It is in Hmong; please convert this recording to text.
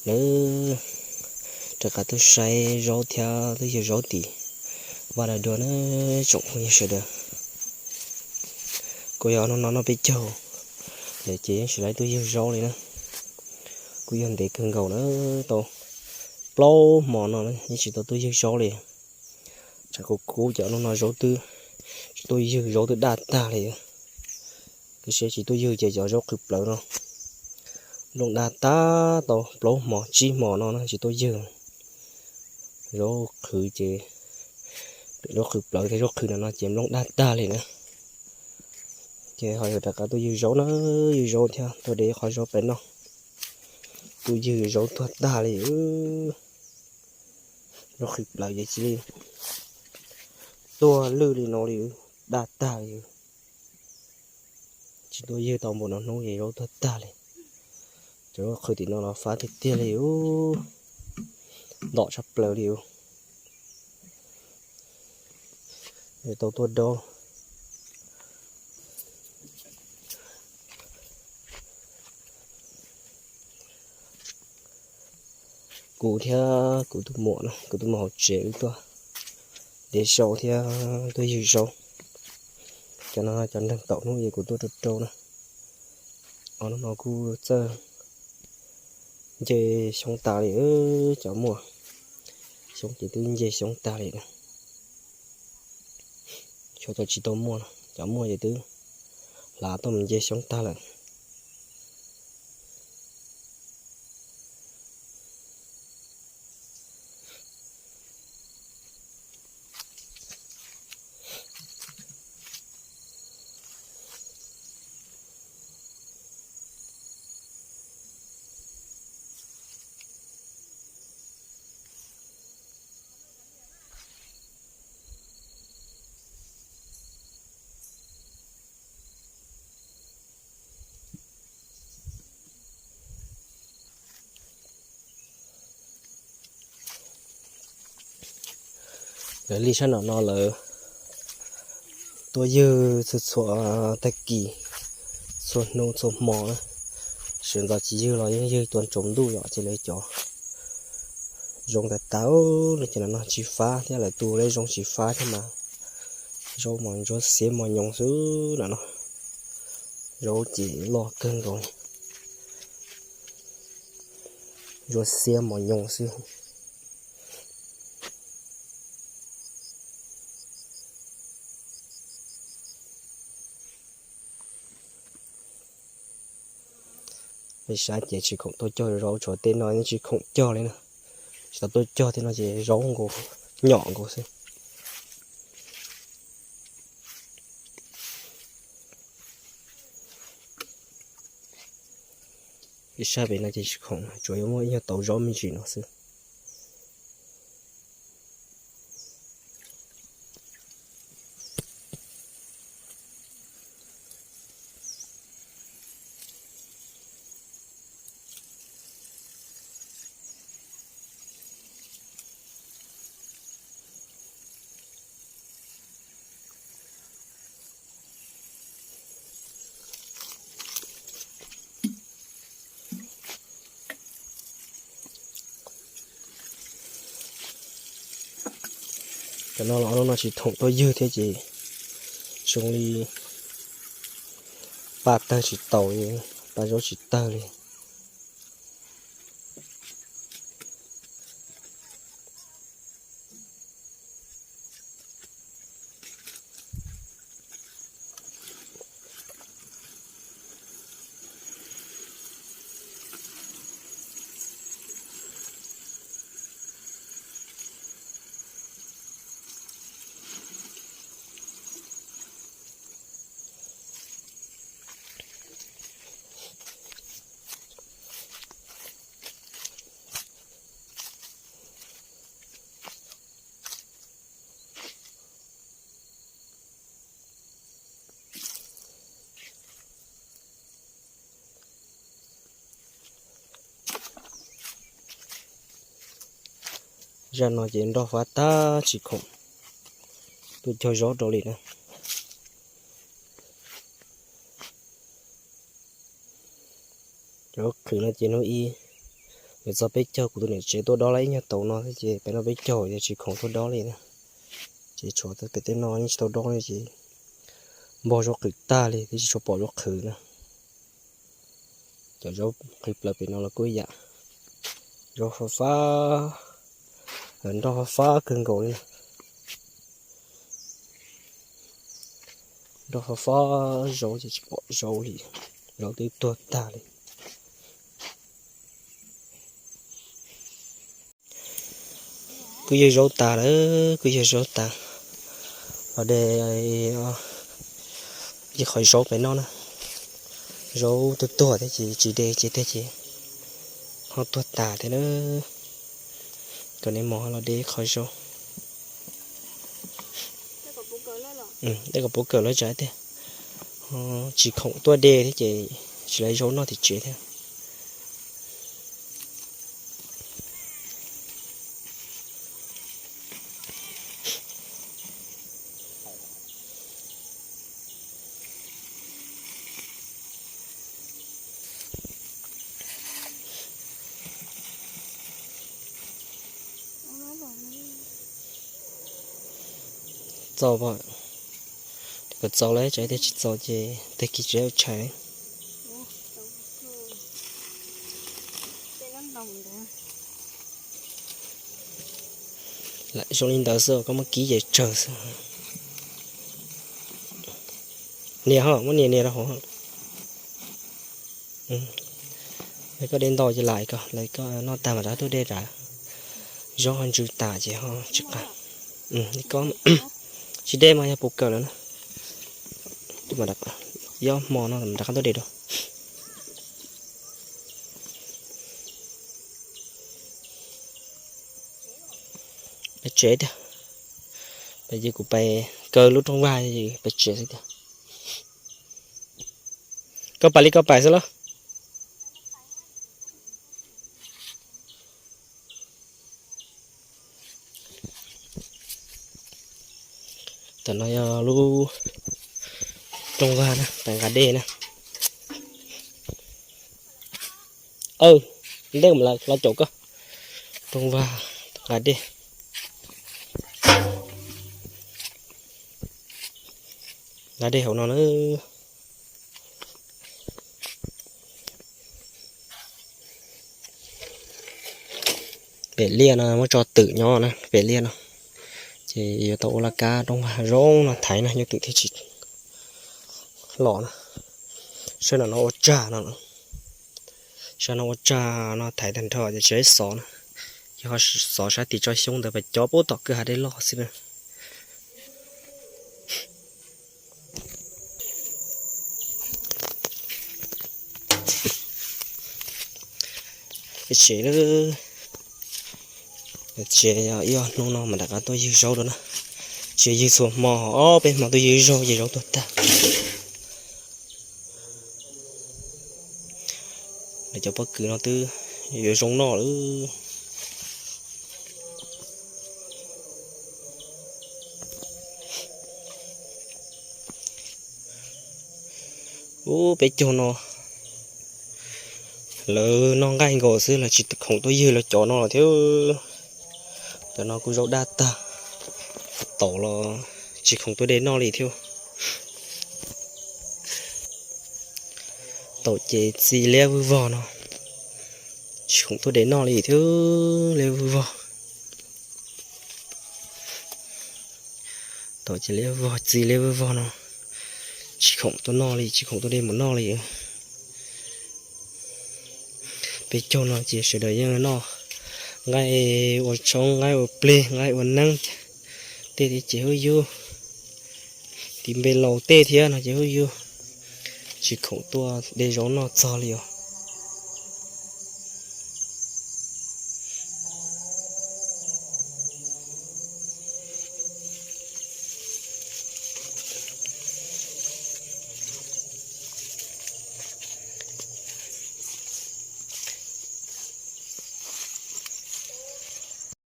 Nawb, rov qab tuaj saib zaub thiab tuaj yug zaub tim vaj dag dua na tsoom phooj ywg sawv daws. Kuv yog hnub no noj peb caug lawm ces yeej tsis laib tuaj yug zaub li na. Kuj yog ntev kawg nkaus na, tau plaub hmo no yeej tsis tau tuaj yug zaub li. Tshav kub kub ces hnub no zaub twb tsis tuaj yug, zaub twb daj tag li. Koj saib tsis tuaj yug ces cov zaub qhwv plawv no nplooj daj tag, tau plaub hmo tsib hmo no na tsis tuaj yug. Zaub qhwv ces, zaub qhwv plawv thiab zaub qhwv no no ces nplooj daj tag li na. Ces ho yuav rov qab tuaj yug zaub na, yug zaub thiab tuaj de qhov zaub peb noj. Tuaj yug zaub tuag tag li. Zaub qhwv plawv ces cia li tuag lwj li no li, daj tag li. Tsis tuaj yug tau npaum no hnub ces zaub tuag tag li. Cov zaub qhwv tim no los fab tiag tiag li, ntau tshaj plaws li. Tau tuaj dob. Kuv thiab kuv tus muam no, kuv tus muam hauv tsev wb tuaj de zaub thiab tuaj yug zaub. Cov no cov neeg taum hnub es kuv tuaj rau rau na. Ob hnub no kuj txawj nce xyoob tag li, cov muaj xyoob ces twb nce xyoob tag li na. Xyov cov tsis tau muaj, cov muaj ces twb hlav tuaj mus nce xyoob tag lawm. Lawv li sab nram no lawv tuaj ywg txhua txhua tag kis, txhua hnub txhua hmo na. Sawv ntxov tsis ywg los yeej ywg tua ntsoov ntuj yom, ces lawv cov zoo tas tas li ces no no tsis fab thiab, lawv tus lej zoo tsis fab thiab mas zaub mas ntsuab xiab mos nyoos xwb no no. Zaub ces loj kawg nkaus, ntsuab xiab mos nyoos xwb. Peb saib ces tsis khoom tuaj cog zaub, tshuav tej no yeej tsis khoom cog li na. Tsis tau tuaj cog tej no ces zaub nkaus, nyom nkaus xwb. Ib sab pem no ces tsis khoom, tsuas yuav muaj ib nyuag tauv zaub me ntsis no xwb. Cov no los hnub no tsis khoom tuaj ywg thiab ces zoo li paj tawg tsis taus li, paj zaub tsis tawg li. Zaj no ces nroj fab tag tsis khoom tuaj cog zaub rau li na. Cov qhwv no ces hnub ib Txog peb caug kuv tus niam tsev tuaj dob lawm ib nyuag taum no thiab ces peb no peb caug ces tsis khoom tuaj dob li na. Ces tshuav pem tej no yeej tsis tau dob li ces npog zaub qhwv tag li twb tsis tshua pom zaub qhwv na. Cov zaub qhwv plaws pem no los kuj ib yam, zaub fab fab, nroj fab fab kawg nkaus li na. Nroj fab fab zaub ces tsis pom zaub li, zaub twb tuag tag li. Kuj yawg zaub tas lawm, kuj yawg zaub tas. Los de ib qhov zaub pem no na. Zaub tuag tuag thiab ces tsis de ces tiag ces ho tuag tas thiab na. Kom nej mus los de ib qhov zaub. Dej kom puv kawm lawm tsam tiag, tsis khoom tuaj de thiab ces tsis lawv zaub noj tim tsev thiab. Txaus, kom txaus lawm tsam tiag tsis txaus ces tag kis tsis tshais. Lam zoo li ntawd xwb koj muab kib ces tsawg xwb. Nias ho muab nias nias rau hauv. Koj de ntau ces lam ko lawv koj noj tag mam rov tuaj de rov. Zaub ho ntsws tas ces ho tsis qab. Tsis de mas yog puv kawm lawm na. Yob hmo no mam rov qab tuaj de dua. Peb tsev tiag. Peb ces kuv pais kaw lub rooj vag peb tsev xwb tiag. Koj pais li koj pais xwb los? Tam no yog lub rooj vag na, pais nqa dej na. Aw, ntej mas lawv los caum koj. Rooj vag nqa dej. Nqa dej hauv no na. Pem liaj no muab tso twm nyob na, pem liaj no. Ces yuav tau ua laj kab rooj vag zoo no thaiv no, nyob twm thiaj tsis los na. Sab no no ua tsag no, sab no ua tsag no thaiv tag nrho ces tsis xov na. Yog xov sab tim tsob xyoob ntawd pes cov pub tom kwj ha dej loj xwb na. Tsev, tsev ib ob hnub no mas rov qab tuaj ywg zaub dua na. Tsis ywg txhua hmo, ob peb hmo tuaj ywg zaub ces zaub tuag tag. Lawv cov pob kws no twb yuav zoo noj lawm. Ub, peb caug no lawv noj nqaij nkaus xwb, lawv tsis khoom tuaj ywg lawv cov no thiab. Cov no kuj zaub daj tag, taum los tsis khoom tuaj de noj li thiab. Taum ces txi liab vwj vog no, tsis khoom tuaj de noj li thiab, liab vwj vog. Taum ces liab vwj vog, txi liab vwj vog no, tsis khoom tuaj noj li, tsis khoom tuaj de mus noj li. Peb caug no ces sawv daws yeej noj nqaij ua tshoob, nqaij ua plig, nqaij ua neeb, tej thiab ces hub yug, tiv npe laus tej thiab no ces hub yug, tsis khoom tuaj de zaub noj txog li os.